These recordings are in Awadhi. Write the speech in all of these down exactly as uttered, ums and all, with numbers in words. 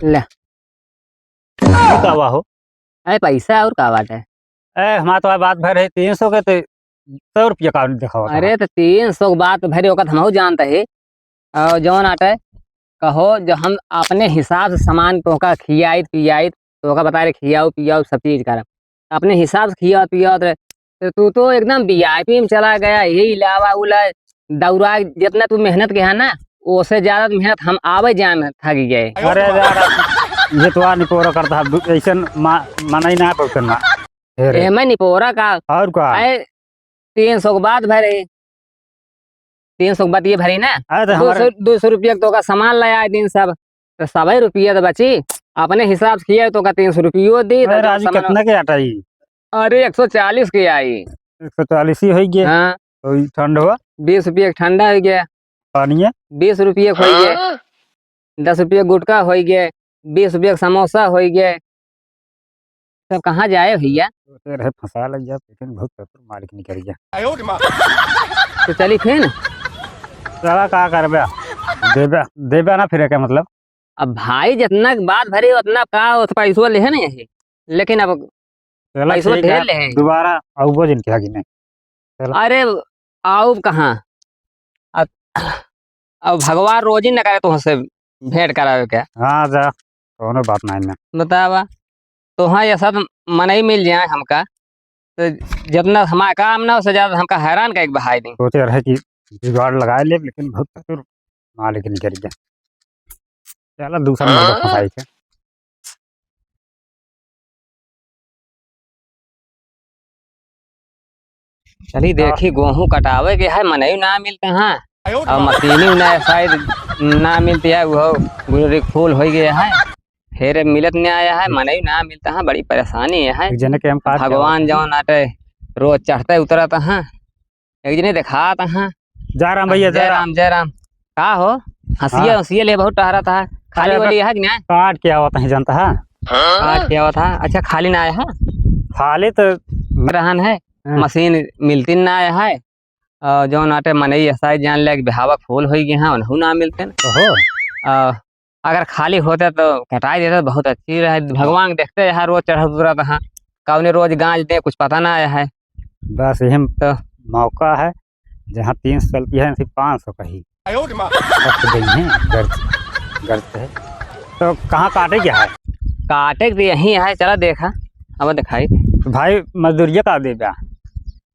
ले। ई का बा हो? अरे पैसा और का बात है? ए, हमार तो बात भर है तीन सौ के, तो सौ रुपया का देखावा था। अरे तो तीन सौ के बात भरे ओका तो हमहू जानत है। और जौन आटे कहो, जो हम अपने हिसाब से सामान तोहका खियाइत पियाइत, तोहका बता रहे खियाऊ पियाऊ सब चीज करब, अपने हिसाब से खियावत पियावत रहे। तो तू तो एकदम वीआईपी में चला गया, यही लावा उला दौरा, जितना तू मेहनत के है ना, ओसे ज्यादा तो मेहनत हम आवे जाए में थक गए। अरे यार, ये तो आ निपोरा करता है, ऐसन मा-, मना ही ना है, ना। हे रे। एमे निपोरा का? और का? आए, तीन सौ के बात भरे, तीन सौ के बात ये भरी ना, अरे तो दो सौ, हमारे दो सौ रुपया के तोका सामान ले आए दिन सब, तो सबै रुपया तो बची, अपने हिसाब से किया तोका तीन सौ रुपयो दी, अरे तो राजू, सामान कितना के आटा ही? अरे, एक सौ चालीस के आई। एक सौ चालीस ही होई गया। हाँ। तो ई ठंड हुआ? बीस रुपया के ठंडा हो गया। पानी है? बीस रुपया के हो गया। हाँ। दस रुपया गुटखा हो गया, बीस रुपया के समोसा हो गया। सब कहाँ जाए भैया? सोचे रहे फंसा लग गया, लेकिन बहुत चतुर मालिक निकल गया। तो चली फिर? चला, का करबे? देबे, देबे ना फिर, क्या मतलब? अब भाई, जितना बात भरी, उतना का, उस पैसवा लेहे नहीं है, लेकिन अब चला, पैसवा ठीक ढेर है, लेहे। दोबारा आउबो जिनके आगे नहीं। चला। अरे, आउब कहाँ? अब, अब भगवान रोजी न करे तुमसे भेंट करावे के। हाँ, जा, कौनो बात नहीं ना। बतावा, तोहाँ ये सब मनई मिल जाए हमका, तो जितना हमारा काम ना, उससे ज्यादा हमका हैरान का एक बहाई दी। सोचे रहे कि जुगाड़ लगा ले, लेकिन बहुत चतुर मालिक निकल गया। चला, दूसरा मुर्गा हाँ? फंसाई के। चली हाँ। देखी, गेहूं कटावे के है, मनई ना मिलते हैं, और मशीनी ना शायद ना मिलती है, वो गुजरी फूल हो गए है, फिर मिलत नहीं आया है, मनई ना मिलता है, बड़ी परेशानी है। एक जने के हम काट भगवान के जौन आटे रोज चढ़ते उतरत हैं, एक जने देखात हैं। जय राम भैया, जय जय राम। राम, जय राम। का हो? हंसिया, हाँ। हंसिया ले बहुत टहरत है। खाली अरे वाली है कि ना? काट के आवत है, जानता है? काट के आवत है। अच्छा, खाली ना आया है? खाली तो रहन है, हाँ। मशीन मिलती ना आया है। अ, जौन आटे मनई ऐसा ही जान ले कि बिहावा फूल होई गए हैं, उन्हों ना मिलते हैं। ओहो। अ, अगर खाली होते तो कटाई देते तो बहुत अच्छी रहे। भगवान देखते हैं, रोज चढ़त उतरत हैं, कौने रोज गांज दे, कुछ पता ना आया है। बस यही तो मौका है, जहाँ तीन सौ चलती है, इसी पाँच सौ कही। आयो रे माँ। सब तो गई हैं, गर्ज, गर्ज है। तो कहाँ काटे क्या है? काटे के तो यहीं है, चला देखा, अब दिखाई। तो भाई, मजदूरिया का देबा?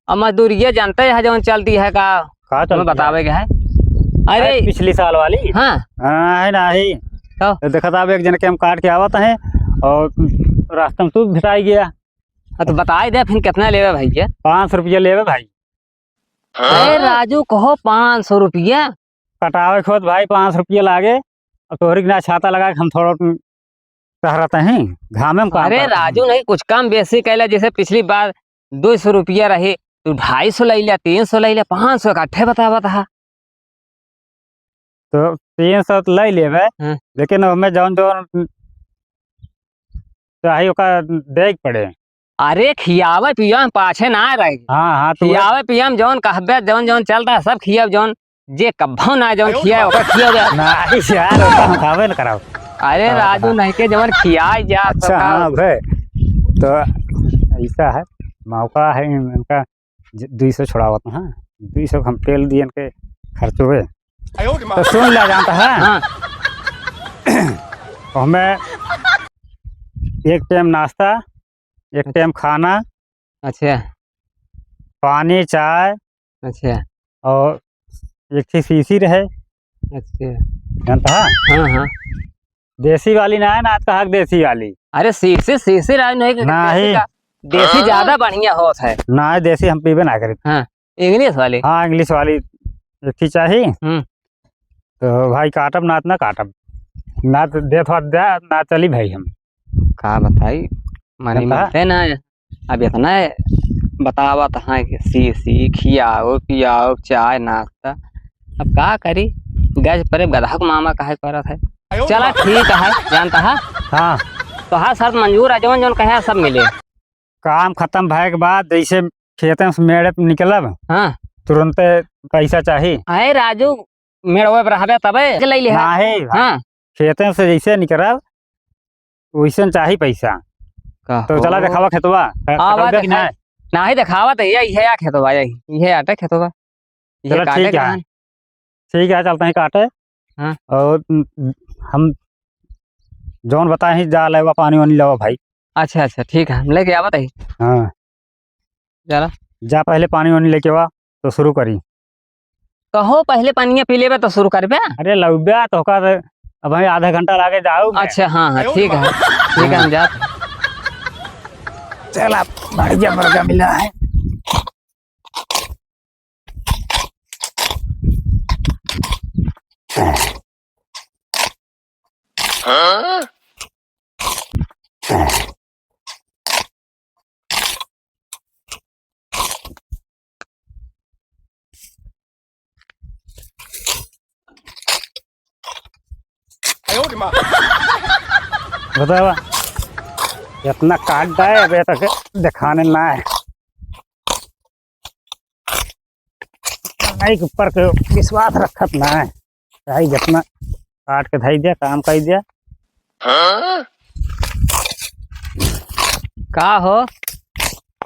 अब मजदूरिया जानते हैं, जौन चलती है का? का तुम्हें चलती है? बतावे के है। अरे, अरे, पिछली साल वाली? हाँ। हाँ, है ना, है। तो? तो देखा था, अब एक जन के हम काट के आवत हैं और रास्ता में तू भिटाई गया। हाँ, तो बताई दे, फिर कितना लेवे भैया? पाँच सौ रुपया लेवे भाई। अरे राजू, कहो पाँच सौ रुपया? कटावे के होत भाई, पाँच सौ रुपया लागे। अब तोहरी के ना छाता लगा के हम थोड़ा टहरत हैं, घामे में काम अरे करत हैं। राजू, नहीं, कुछ कम बेसी कैला, जैसे पिछली बार दो सौ रुपया रहे, तू ढाई सौ ले लिया, तीन सौ ले लिया, पाँच सौ इकट्ठे बतावत हा। तो तीन सौ तो ले लेबे, हाँ। लेकिन हमें जौन जौन चाही ओका देइ के पड़े। अरे खियावे पियावे में पाछे ना रहे। हाँ, हाँ, तो खियावे पियावे में जौन कहबे, जौन जौन चलता है, सब खियावे, जौन जे कब्भो ना जौन खियाए, ओकर खियावे। नहीं यार, ओका हम खावे न कराओ। अरे हाँ, राजू, हाँ। नहीं के जवन खियाए जा अच्छा, सका। हाँ, भाई। तो ऐसा है, मौका है इन-, इनका ज-, दुई सौ छोड़ावत, हाँ, दुई सौ हम पेल दिए इनके खर्चवे। तो सुन ला जानता है? हाँ। हमें एक टाइम नाश्ता, एक टाइम खाना, अच्छा। पानी, चाय, अच्छा। और एक ठे शीशी रहे। अच्छा। जानता है? हाँ, हाँ। देसी वाली ना है ना, आज का हक देसी वाली। अरे शीशी, शीशी रहे नहीं कि नहीं। देसी का, देसी ज्यादा बढ़िया होत है। ना, देसी हम पीबे ना करी। हाँ, English वाली। हाँ, English वाली एक ठे चाही। हम्म। तो भाई काटब ना, ना काटब। ना तो देत हो दे, ना चली भाई हम। का बताई, मने जानता है? मिलते ना है। अब इतना बतावत हैं कि शीशी, खियाओ, पियाओ, चाय, नाश्ता। अब का करी? गज परे गधा को मामा काहे करत है? चला ठीक है, जानता है? हाँ। तोहार शर्त मंजूर है, जौन जौन कहे सब मिले। काम खत्म भए के बाद जैसे खेते से मेड़े पे निकलब, हाँ। तुरंते पैसा चाही। अरे राजू, मेड़वे पे रहबे तबे ले ले। नाही भाई। हाँ। खेते से जैसे निकलब, वैसन चाही पैसा। का तो चला हो? देखावा खेतवा। खे-, आवा खेतवा कि देखाई। नाहीं? नाहीं देखावा तो ये, ये आ खेतवा, ये, ये आटे खेतवा। ये चला काटे ठीक है। कहाँ? ठीक है, चलते हैं काटे। हाँ। और, उम, हम जौन बताए हैं, जा लेवा पानी वानी लेवा भाई। अच्छा, अच्छा, ठीक है, हम लेके आवत ही। हाँ। चला। जा पहले पानी वानी लेके आवा, तो शुरू करी। कहो पहले पानिया पी लेबे तो शुरू करबे। अरे लउब्या, तो का, अब हमें आधा घंटा लागे जाऊ मैं। अच्छा, हाँ, हाँ, ठीक है, ठीक है, हम जात। चला, बढ़िया मुर्गा मिला है। बतावा, इतना काट डाए, अबे तक दिखाने ना है। भाई के ऊपर के विश्वास रखत ना है। भाई जितना काट के धई दिया, काम कर दिया। का हो?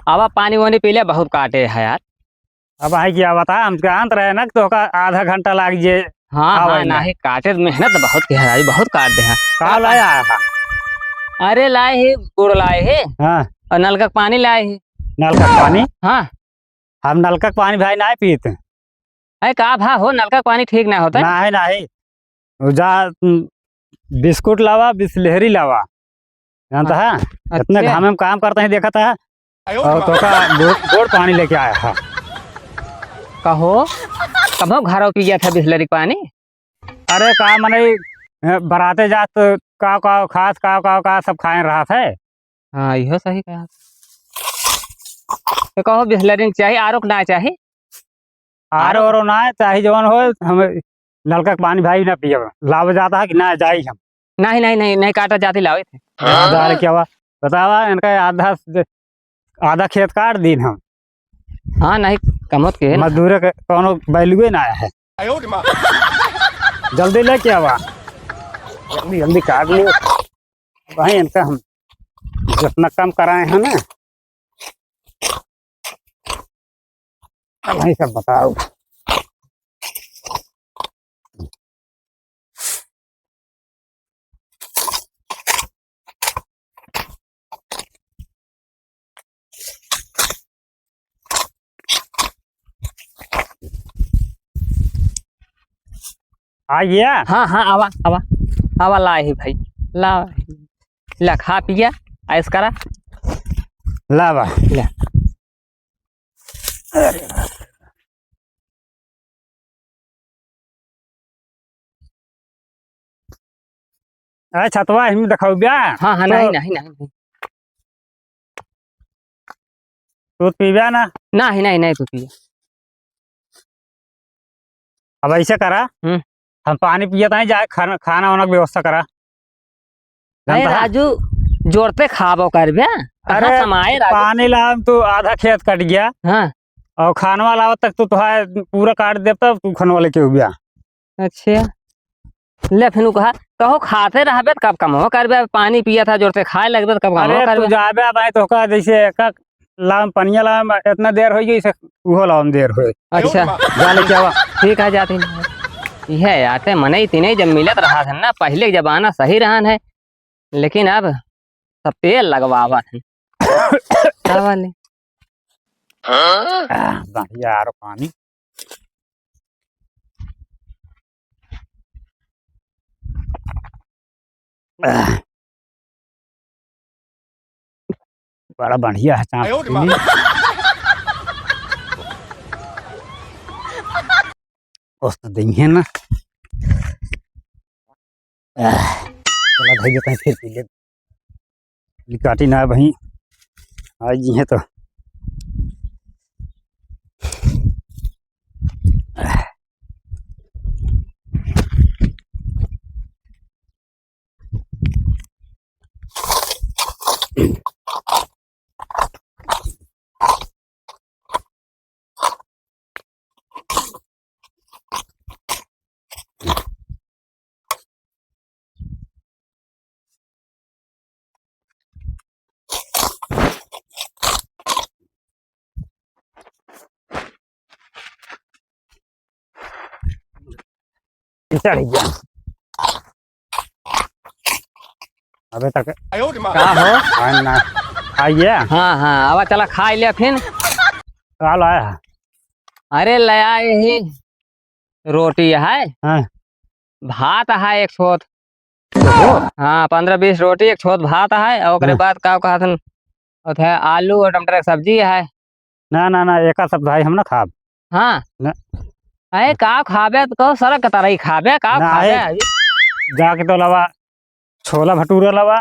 आवा पानी वानी पी ले, बहुत काटे है यार। अब आई क्या बता, हम जानत रहे ना कि तोहका आधा घंटा लाग जे हाँ, आवे हाँ, में। नाहीं, काटे त मेहनत बहुत किया है, बहुत काट दे है। का लाया है? अरे लाए ही, गुड़ लाए ही। हाँ। और नलका के पानी लाए ही। नलका के पानी? हाँ। हम नलका के पानी भाई नाहीं पीत। अरे का भा हो, नलका के पानी ठीक ना होता है? नाहीं, नाहीं। वो जा, उम, बिस्कुट लावा, बिस्लहरी लावा। जानता है? अच्छा। इतने घामे में काम करते हैं, देखता है। और तोका गुड़, गुड़ पानी लेके आया है। कहो, कबो घरो पी गया था बिस्लरी के पानी? अरे का मने, ए, बराते जात का, का खास, का, का, का सब खाए रहा था। हाँ, इहो सही कहा। तो कहो बिस्लरी चाही, आरो के ना चाही? आरो, आरो? आरो ना चाही, जवन हो, हमें नलका के पानी भाई ना पियब। लावे जाता है कि ना जाई हम? नहीं, नहीं, नहीं, नहीं काटा जाती लावे थे। हाँ, हाँ। जाले क्या हुआ? बतावा, इनका आधा, आधा खेत काट दीन हम। हाँ, नहीं, कमत के है ना। मजदूर के कौनो value ना है। जल्दी लेके आवा, जल्दी, जल्दी काट लियो। भाई, इनका हम जितना कम कराए हैं ना, अब भाई सब बताओ। आ गया? हाँ, हाँ, आवा, आवा, आवा, ला ही भाई, ला, ला, खा पिया, ऐश करा। ला बा। ला। अरे छतवा, हिम देखाऊ ब्या? हाँ, हाँ, तो नहीं, नहीं, नहीं, नहीं। तू पीब्या ना? नहीं, नहीं, नहीं, तू पिया। अब ऐसे करा, हम्म। हम पानी पियत नहीं, जाए खाना, खाना वाना के व्यवस्था करा। अरे जानता है? राजू, जोरते खाबो करबे, कहाँ अरे, समाए राजू? पानी लावम तो आधा खेत कट गया। हाँ। और खानवा लावत तक तो तुहार पूरा काट देब, तब तू खनवा लेके उबिया। अच्छा। ले फिर कहा, कहो खाते रहबे त कब कमवा करबे, पानी पिया था जोरते खाए लगबे त कब कमवा अरे, तू करबे? जाबे भाई, तो का जैसे एक लाम पनिया लाम, इतना देर होइ गई से उहो लाम देर होइ। अच्छा। जा लेके आवा। ठीक है, जाते हैं। यह आते मने इतने जब मिलत रहा था ना, पहले के जमाना सही रहन है, लेकिन अब सब तेल लगवावत हैं। का वाले? आह, बढ़िया आरो पानी। आह। बड़ा बढ़िया है चाँप आयो रे पीली। माँ। ओस तो देंगे ना। आह, चला भाई, देते हैं फिर पी ले। लिकाटी ना भाई, आज जी है तो। चढ़ गया। अबे तक आयो रे माँ। का हो? खाए ना। आइए। हाँ, हाँ, आवा चला खाइ ले फिन। का लाया है? अरे ले आए ही रोटी है। हाँ। भात है एक छोत। ओहो। हाँ, पन्द्रह बीस रोटी, एक छोत भात है, और ओकरे हाँ। बाद का कहत हन, ओथे आलू और टमाटर के सब्जी है। ना, ना, ना, एका सब भाई हम ना खाब। हाँ। ना। अरे, का खाबे तो कहो, सड़क के तरह ही खाबे, का ना, खाबे? ए, जाके तो लावा, छोला भटूरा लावा।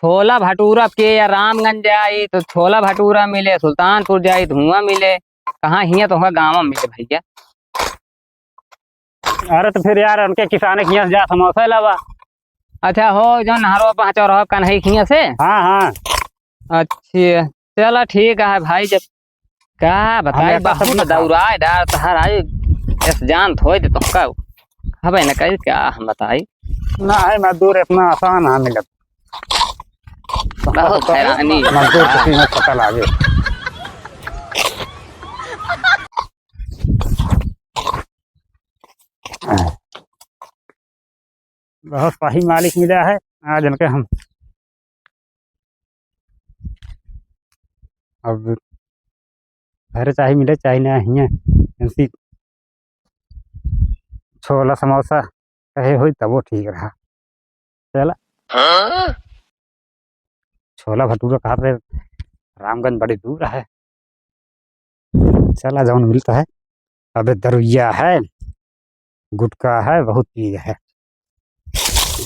छोला भटूरा के या रामगंज जाई तो छोला भटूरा मिले, सुल्तानपुर जाई तो हुआ मिले, कहाँ हियाँ तो हुआ गाँव में मिले भैया। अरे तो फिर यार, उनके किसाने के हियाँ से जा समोसा लावा। अच्छा हो, जो नहरो पहुँचो रहो कन्हई के हियाँ से। हाँ, हाँ। अच्छे, चला ठीक है भाई, जब का बताई, हम एका सब बहुत ना खाब। दौड़ाए डार तहार आई, एस जान थोई दे तुमका। हबे न कही क्या हम बताई। ना है मजदूर इतना आसान ना मिलत। बहुत हैरानी। मजदूर की कीमत पता लागे। बहुत सही मालिक मिला है, आज इनके हम अब घरे चाहे मिले चाहे ना हियाँ, इनसी छोला समोसा कहे होई तबो ठीक रहा। चला। हाँ? छोला भटूरा कहाँ पे? रामगंज बड़ी दूर है। चला जौन मिलता है। अबे दरुइया है, गुटखा है, बहुत चीज है।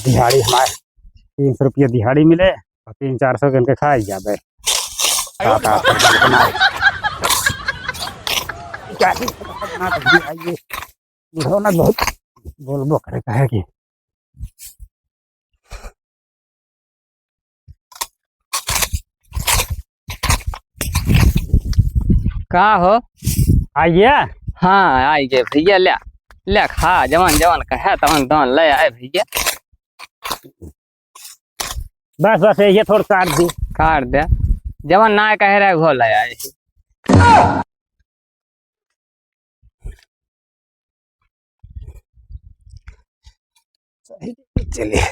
दिहाड़ी हमारे तीन सौ रुपया दिहाड़ी मिले और तीन चार सौ के इनके खाए जाबे। सात आठ सौ रुपया कमाए। क्या ही खतरनाक भी है ये। बुढ़ौना बहुत बोलबो करे कहे कि का हो? आइए। हाँ, आइए भैया, ले, ले खा, जवन जवन कहे तवन तवन ले आए भैया। बस, बस, ये थोड़ा काट दी। काट दे, जवन ना कहे रहे, वो ले आए। चलिए।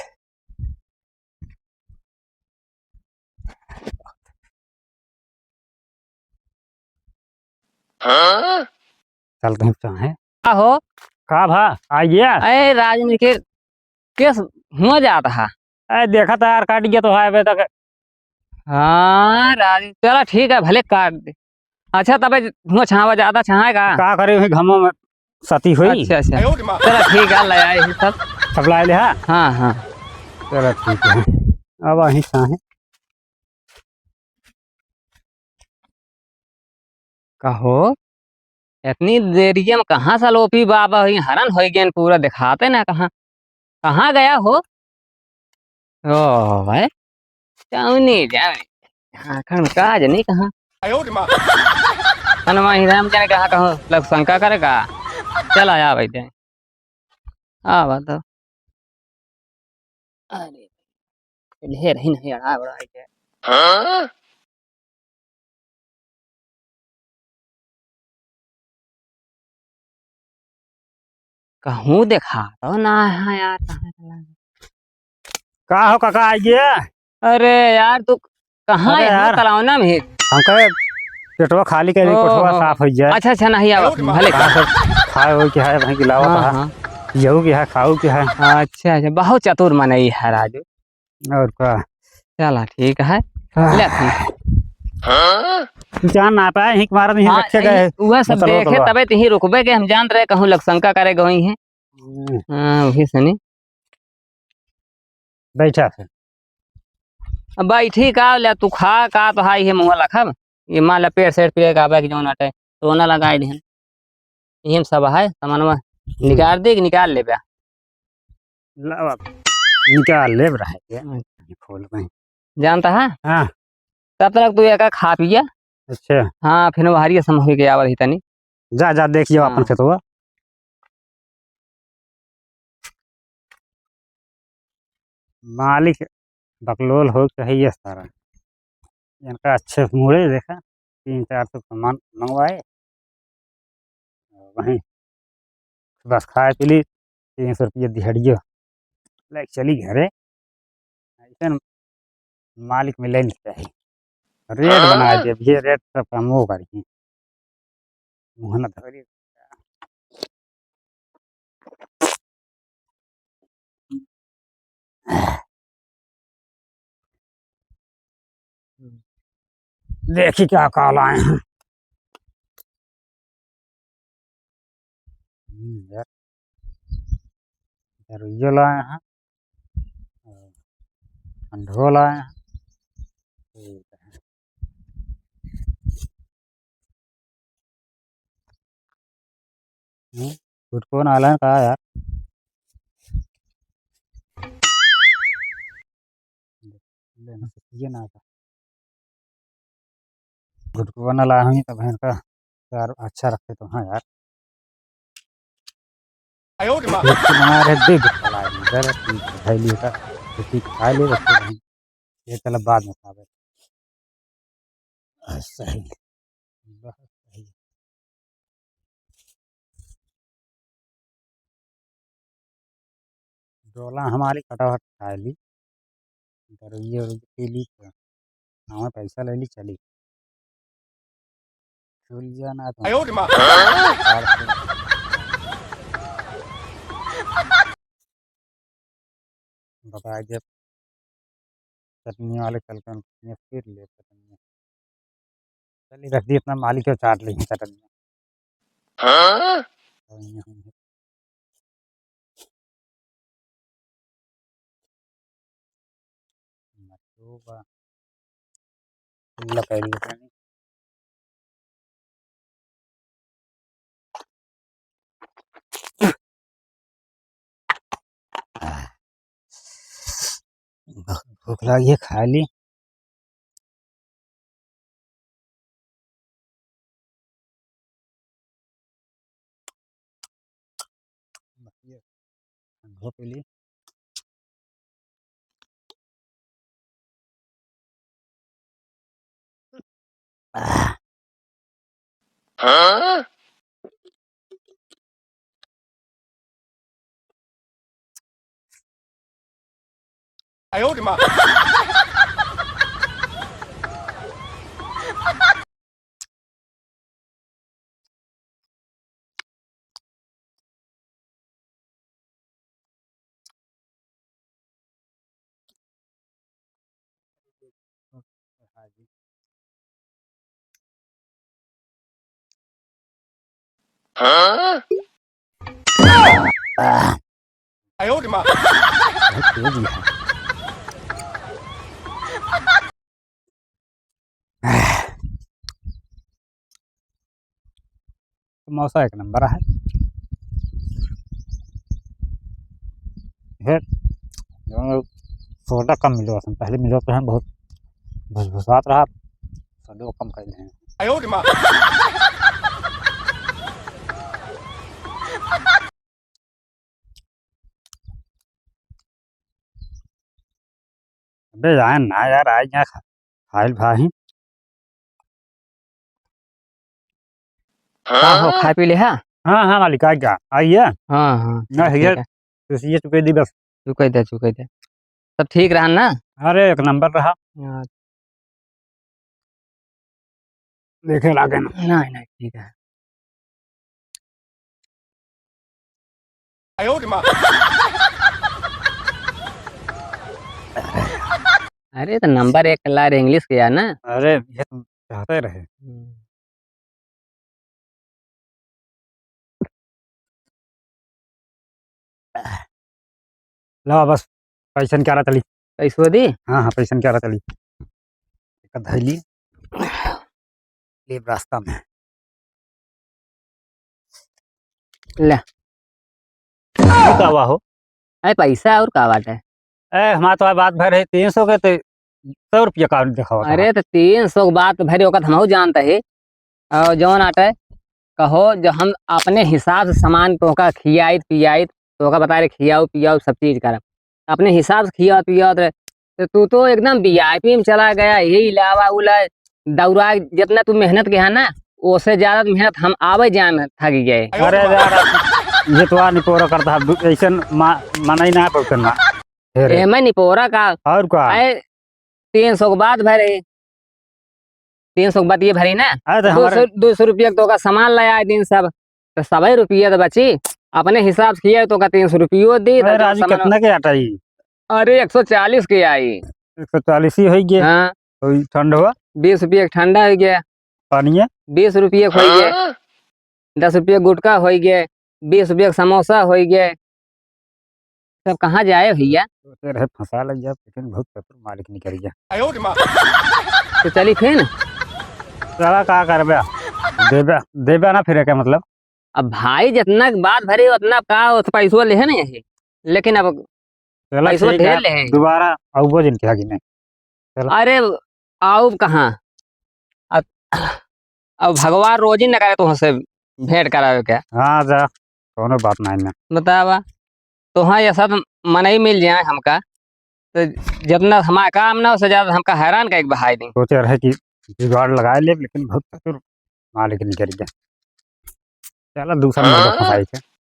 हाँ? चल तुम चाहे। का हो? का भा? आइए। अरे राजनीति के केस हुआ जात है। अरे देखा था यार, काट गया तो है अबे तक। हाँ, राज-, चला ठीक है, भले काट दे। अच्छा, तबे हुआ छावा, ज्यादा छाएगा? का करे, वही घमो में सती हुई। अच्छा, अच्छा। चला ठीक है, ले आए ही सब। सब लाए ले, हाँ? हाँ, हाँ। चला ठीक है। अब वहीं छाहे। कहो, इतनी देरिया में कहाँ से लोपी बाबा हुई, हरन होइ गए पूरा, दिखाते ना कहाँ, कहाँ गया हो? ओ भाई, जाऊनी, जाऊनी। हाँ, खन का जनी कहाँ? अन वहीं राम जाने कहाँ, कहाँ लग शंका करे का? चल आया भाई, जाए। आ बात। अरे, ढेर ही नहीं अड़ा बड़ा है। हाँ? कहूँ देखा तो ना है यार, कहाँ चला गया? का हो काका, आइए। अरे यार, तू कहाँ अरे है? यार। कलौना में है। हम कहे पेटवा खाली करे, ओहो। पेटवा साफ हो जाए। अच्छा, अच्छा, नहीं आवा, भले कहाँ से खाए हो कि है, वहीं की लावा हाँ, कहाँ? हाँ। यहू की है, खाऊ की है। अच्छा, अच्छा, बहुत चतुर मनई है राजू। और का? चला, ठीक है। आह। ले, ठीक। तू जान ना पाए, हिंक मारत, हिंक हाँ, रखे गए। वह सब बतलवा, देखे, बतलवा। तबे तिही रुकबे के हम जान रहे, कहूँ लग शंका करे गई हैं। हम्म। हाँ, वही सनी। बैठा है। अब बैठी का, ले तू खा का, तो हाई है मुँह लखब। ये मान ला पेट सेट पिए का, बैग जौन आटे, तो ना लगाए दिहन। इहे में सब है, सामानवा निकाल दे कि निकाल लेबे? लावा, निकाल लेब रहे के। अच्छा। खोल कहीं। जानता है? हाँ। तब तक तू एका खा पिया। अच्छा। हाँ, फिर वहारिया समय के आवत ही तनी। जा, जा, देखियो हाँ। अपन खेतवा। मालिक बकलोल हो चाहिए सारा। इनका अच्छे से मुड़े देखा, तीन चार सौ सामान मंगवाए, वहीं बस खाए पी ली, तीन सौ रुपया दिहड़ियो। ले चली घरे। ऐसन मालिक मिले नहीं चाही। रेट बना दे, अब ये रेट सब कम हो करके। मुँह ना धरी। देखी क्या का लाए हैं। हम्म, यार। दरुइयो लाए हैं। और ठंडो लाए हैं। ठीक है। हम्म, गुटखो ना लाए का यार? लेना तो ये ना था। गुटखो ना लाए होंगे तो बहन का यार अच्छा रखे तो हाँ यार। आयो रे माँ। गुटखो बना रहे, दे गुटखो लाए हैं, जरा ठीक है, भाई लियो का, तो ठीक खा ले बच्चे बहन। ये चला बाद में खावे। आ, सही। बहुत सही। डोला हमारी फटाफट खा ली। दरुइया उरुइया पी ली तो। हमें पैसा ले ली, चली। चल जाना तो। आयो रे माँ। बताए जब चटनी वाले कल कल ये फिर ले चटनी। चलिए रख दी, अपना मालिक को चाट ली चटनी। हाँ? और यहाँ है। मटोबा। लकड़ी, लकड़ी। बहुत भूख लागी है, खा ली। ठंडो पी ली। आह। हाँ? आयो रे माँ। हाँ? आयो रे माँ। बहुत तेज है। समोसा एक नंबर है। हे, जौन सोडा कम मिलो, पहले मिलो तो है बहुत भुसभुसात रहा, सोडो कम कर दें। आयो रे माँ। अबे जाए ना यार, आए यहाँ खा-, खाइल भाई। का हो, हाँ? खाए पी ले हा? हाँ, हाँ, मालिक, आ गया, आइए। हाँ, हाँ, ना, ठीक है। तुसी ये चुके दी बस। चुके दे, चुके दे। सब ठीक रहा ना? अरे, एक नंबर रहा। हाँ। देखे लागे ना। नहीं, नहीं, ठीक है। आयो रे माँ। अरे, तो नंबर एक ला रहे English के यार ना। अरे, ये तो चाहते रहे। हम्म। ला बस, पैसन क्या रहा तली? पैसो दी? हाँ, हाँ, पैसन क्या रहा तली? एक धैली। ले रास्ता में। ले। ये का हुआ हो? अरे पैसा और का बात है? ए, हमार तो बात भर है तीन सौ के, तो सौ रुपया का दिखावा था। अरे तो तीन सौ के बात भरे वक्त हमहू जानता है। और जौन आटे कहो, जो हम अपने हिसाब से सामान तोहका खियाइत पियाइत, तोहका बता रहे खियाओ पियाओ सब चीज करब, अपने हिसाब से खियाओ पियाओ रहे। तो तू तो एकदम VIP में चला गया, यही लावा उला दौड़ा, जितना तू मेहनत के है ना, ओसे ज्यादा मेहनत हम आवे जाए में थक गए। अरे यार, ये तो आ निपोरा करता है, दु-, ऐसन मा-, मनई ना पड़तन ना। हे रे। एमे निपोरा का? और का? ऐ, तीन सौ के बात भरे, तीन सौ के बात ये भरी ना, अरे तो दो सौ, हमारे दो सौ रुपया के तोका सामान ले आए दिन सब, तो सबै रुपया तो बची, अपने हिसाब से किया तोका तीन सौ रुपयो दी, अरे तो राजू, सामान कितना के आटा ई? अरे, एक सौ चालीस के आई। एक सौ चालीस ही होई गे। हाँ। तो ई ठंड हुआ? बीस रुपया के ठंडा होई गे। पानिया? बीस रुपया के होई गे। हाँ। दस रुपया गुटखा होई गे, बीस रुपया के समोसा होई गे। सब कहाँ जाए भैया? सोचे रहे फंसा लग जाए, लेकिन बहुत चतुर मालिक निकल गया। तो चली फिर? चला, का करबे? देबे, देबे ना फिर, क्या मतलब? अब भाई, जितना बात भरी, उतना का, उस पैसवा लेहे नहीं है, लेकिन अब चला, पैसवा ठीक है, ढेर लेहे। दोबारा आउबो जिनके आगे नहीं। चला। अरे, आउब कहाँ? अब, अब भगवान रोजी न करे तोहसे भेंट करावे के। हाँ, जा, कौनो बात नहीं ना। बतावा, तोहाँ ये सब मनई मिल जाए हमका, तो जितना हमारा काम ना, उससे ज्यादा हमका हैरान कइके बहाई दी। सोचे रहे कि जुगाड़ लगाए ले, लेकिन बहुत चतुर मालिक निकल गया। चला, दूसरा मुर्गा हाँ? फंसाई के।